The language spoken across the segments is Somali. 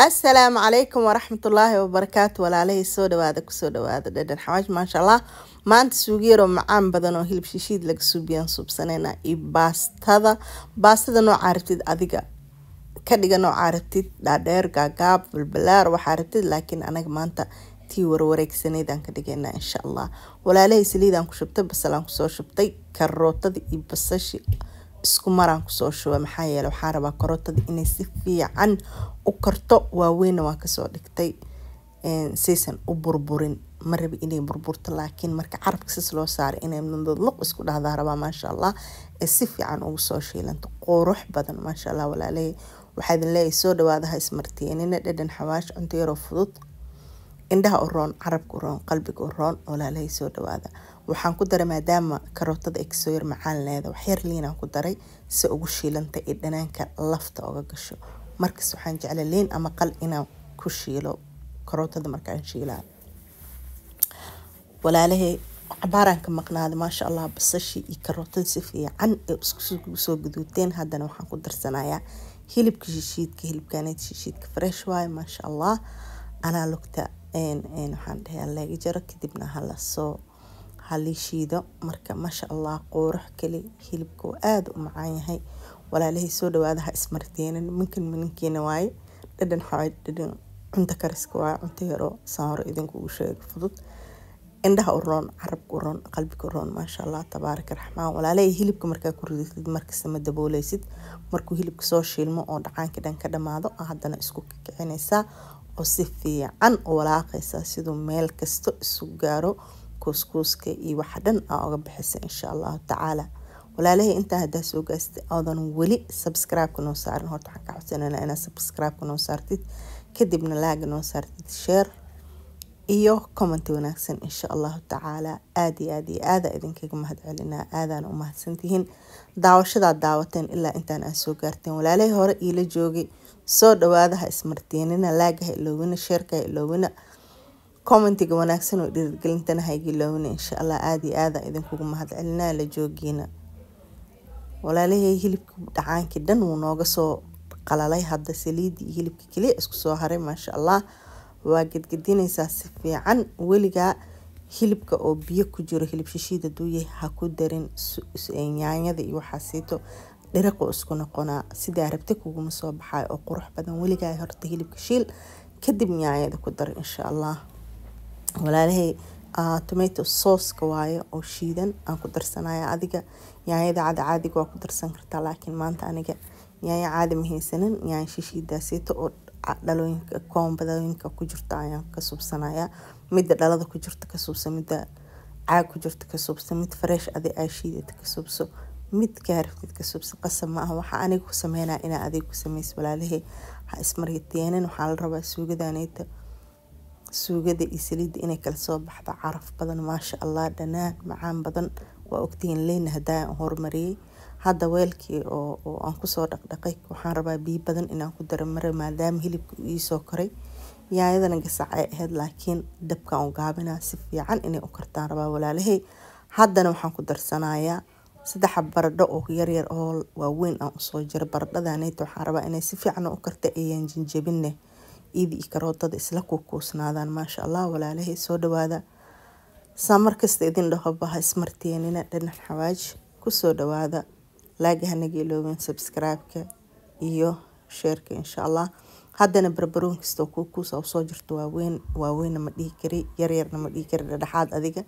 Asalaamu calaykum waraxmatullaahi wabarakaatu. Walaalahey, soo dhawaada, kusoo dhawaada Dhadhan Xawaash. Maasha Allah, maanta suugo yaroo macaan badan oo hilib shishiid laga suubiyaan suubsaneynaa iyo baastada. Baastada noocaa rabtid adiga ka dhiga, noocaa rabtid, dhaadheer, gaagaab, balbalaar, waxaa rabtid, laakiin anaga maanta tii warwareegsaneyd aan ka dhigaynaa, insha Allah. Walaalahey, saliidaan ku shubtay, basalaan kusoo shubtay, karootada iyo basashi isku maraan kusoo shubay. Maxaa yeele, waxaan rabaa karootada inay si fiican u karto. Waaweynna waan kasoo dhigtay saysan u burburin. Ma rabi inay burburto, laakiin marka carabka sis loo saaray inay luq isku dhahdaa rabaa, maasha Allah, ee si fiican ugu soo shiilanto, qurux badan, maasha Allah. Walaalahey, waxaa idin leeyahay soo dhawaada, ha ismartiyeenina. Dhadhan Xawaash, cunto yaroo fudud, indhaha u roon, carabka u roon, qalbiga u roon. Walaalahey, soo dhawaada. Waxaan ku daray, maadaama karootada ay kasoo yar macaan leeda, waxyar liinaan ku daray si ugu shiilanta ee dhanaanka lafta oga gasho. Markas waxaan jeclay liin ama qal inaan ku shiilo karootada markaan shiilaayo. Walaalahey, cabaaraan ka maqnaaday. Maasha Allah, basashii iyo karootada si fiican ee isku soo gaduuteen. Haddana waxaan ku darsanayaa hilibka shishiidka. Hilibkaneed shishiidka fresh waaye, maasha Allah. Anaa lugta waxaan dhahay laga jaro, kadibna hala soo halii shiido. Marka, maasha Allah, quurux keli, hilibka uu aada u macaan yahay. Walaalahey, soo dhawaada, ha ismarteenin. Minkan minankiina waaye, Dhadhan Xawaaj, dhadhan cunto kariska waaye. Cunto yaroo saan hore idinkugu sheega, fudud, indhaha u roon, carabka u roon, qalbiga u roon, maasha Allah, tabaaraka raxmaan. Walaalahey, hilibka markaa ku ridatid, markasta ma dabooleysid. Markuu hilibka soo shiilmo oo dhacaanka dhan ka dhamaado, haddana isku kicinaysaa oo si fiican u walaaqaysaa siduu meel kasta isu gaaro, kuuskuuska iyo waxa dhan aa oga bixisa, insha Allahu tacaala. Walaalahey, intaa haddaa soo gaastay oodan weli subscribe-ka noo saarin, horta waxaan ka codsanayna inaad subscribe-ka noo saartid, kadibna like-ga noo saartid, share iyo comment wanaagsan, insha Allahu tacaala. Aada iyo aada iyo aada idinkaga mahad celinaa, aadaan u mahadsantihiin daawashadaad daawateen ilaa intaan aad soo gaarteen. Walaalahii hore iila joogay, soo dhawaada, ha ismarteenina, like-ga ha iloowina, share-ka ha iloowina, commentiga wanaagsan oo dhiirigelintana ha iga iloowina, insha Allah. Aada iyo aada idinkugu mahad celinaa la joogiina. Walaalahey, hilibka dhacaankii dhan wuu nooga soo qalalay. Hadda saliidii iyo hilibka keliya isku soo haray, maasha Allah. Waa gedgedinaysaa si fiican. Weligaa hilibka oo biyo ku jiro, hilib shishiid haduu yahay, ha ku darin yaanyada iyo waxaa siito, dhiriqu isku noqonaa, sidaa rabta kuguma soo baxayo oo qurux badan. Weligaa horta hilibka shiil, kadib yaanyada ku dar, insha Allah. Walaalahey, tomato sauceka waayo oo shiidan aan ku darsanaya. Adiga yaanyada cada caadiga waa ku darsan kartaa, laakiin maanta aniga yaanyo caadi ma haysanin. Yaanyo shishiidaasiito oo dhalooyinka koombadooyinka ku jirta ayaan ka subsanaya. Midda dhalada ku jirta ka subsa, midda caag ku jirta ka subsa, mid fresh adi aa shiidata ka subso, mid kaa rabtid ka subsa, qasab ma aha waxa aniga ku sameynaya inaa adiga ku sameyso. Walaalahey, ha ismariyateenin. Waxaa la rabaa suugadaneyta, suugada iyo saliidda inay kala soo baxdo, caraf badan, maasha Allah, dhanaan macaan badan. Waa ogtihiin, liina hadaa horumariyey. Hadda weelkii oo aan kusoo dhaqdhaqay waxaan rabaa biyo badan inaan ku daro mare, maadaama hilibka uu iisoo koray, yaanyadana gasac ay ahayd, laakiin dabkaan u gaabinaa, si fiican inay u kartaan rabaa. Walaalahey, haddana waxaan ku darsanayaa 3 baradho oo yaryar oo waaweyn aan usoo jiro. Baradhadaaneyta waxaan rabaa inay si fiican u karta, ayaan jinjabinne, iidi iyo karootada isla kukuusnaadaan, maasha Allah. Walaalahey, soo dhawaada. Saa markasta idin dhahoba, ha ismarteenina. Dhadhan Xawaaj kusoo dhawaada, like-ga hanaga iloobin, subscribe-ka iyo share-ka, insha Allah. Haddana barbaroon kastoo kuukuus usoo jirto, waaweyn waaweynna ma dhihi kari, yaryarna ma dhihi kari, dhexdhexaad adiga,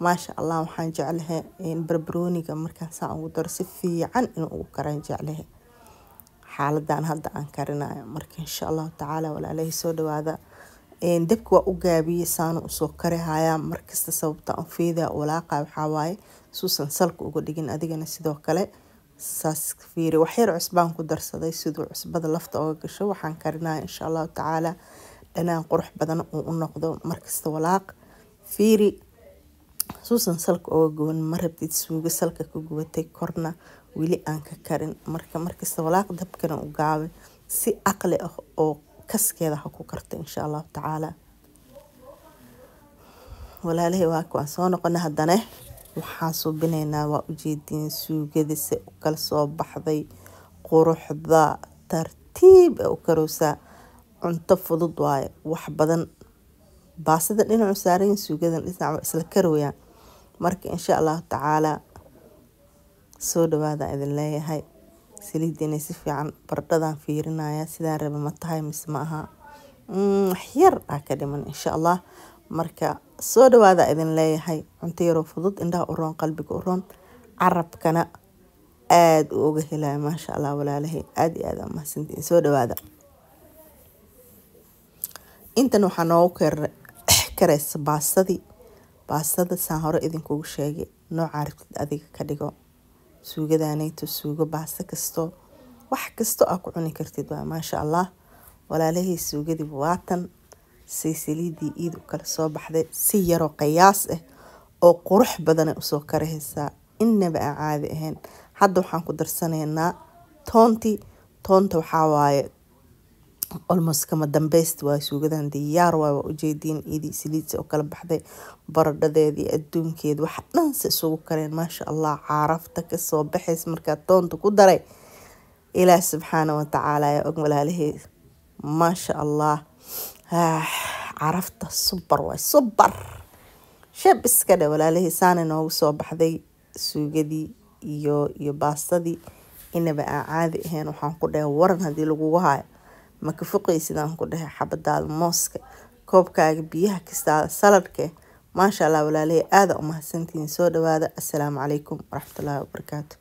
maasha Allah. Waxaan jeclahay barbarooniga markaan saan ugu daro si fiican inuu ugu karaan jeclahay xaaladan hadda aan karinayo. Marka, insha Allahu tacaala, walaalahey, soo dhawaada. Dabka waa u gaabiyey, saanu usoo karihayaa markasta. Sababta aan fiida walaaqa waxaa waaye suusan salka uga dhigin. Adigana sidoo kale saas fiiri. Waxyar cusbaan ku darsaday siduu cusbada lafta uga gasho. Waxaan karinaya, insha Allahu tacaala, dhanaan qurux badan uu u noqdo. Markasta walaaq, fiiri suusan salka uga guban. Ma rabtid suugo salka ka gubatay, korna weli aan ka karin. Marka markasta walaaq, dabkana u gaabay, si aqli ah oo kaskeeda ha ku karto, insha Allahu tacaala. Walaalahey, waa waan soo noqona. Haddana waxaan suubinaynaa, waa ujeediin suugada se u kala soo baxday, quruxda tartiib ee u karowsaa. Cunto fudud waaye, wax badan baastada dhinacu saaran, suugadan dhinac isla karwayaan. Marka insha Allahu tacaala soo dhawaada idin leeyahay. Saliidda inay si fiican baradhadan fiirinaya, sidaan raba ma tahay mise ma aha, wax yar aa ka dhiman insha Allah. Marka soo dhawaada idin leeyahay. Cunto yaroo fudud, indhaha u roon, qalbiga u roon, carabkana aada u uga helaya, maasha Allah. Walaalahay, aada iyo aada umahadsantiin, soo dhawaada. Intan waxaa noogu karaysa baastadii. Baastada saan hore idinkugu sheegay, noocaa rabtid adiga ka dhigo. Suugadaneyto suugo baasto kasto, wax kasto aa ku cuni kartid waa, maasha Allah. Walaalahey, suugadii waatan say saliidii iid u kala soo baxday, si yaroo qiyaas ah oo qurux badanay usoo karahaysaa, inaba aan caadi ahayn. Hadda waxaan ku darsanaynaa toontii. Toonta waxaa waaye almost kama dambeyst waa, suugadan diyaar waay. Waa ujeediin iidii saliidsi oo kala baxday, baradhadeedii adduunkeeda waxa dhan si isugu kareen, maasha Allah. Caarafta kasoo baxaysa markaa toonta ku daray, Ilaah subxaana watacaala yaa og. Walaalahey, maasha Allah, carafta super waay, super shab iska dhe. Walaalahey, saana noogu soo baxday suugadii iyo baastadii, inaba aan caadi ahayn. Waxaan ku dhahay waran haddii lagugu hayo ma ka fuqaysid, aan ku dhahay xabadaada mooska, koobkaaga biyaha kastaada, saladhka, maasha Allah. Walaalahey, aada umahadsantihiin, soo dhawaada. Assalaamu calaykum waraxmatullaahi wabarakaatu.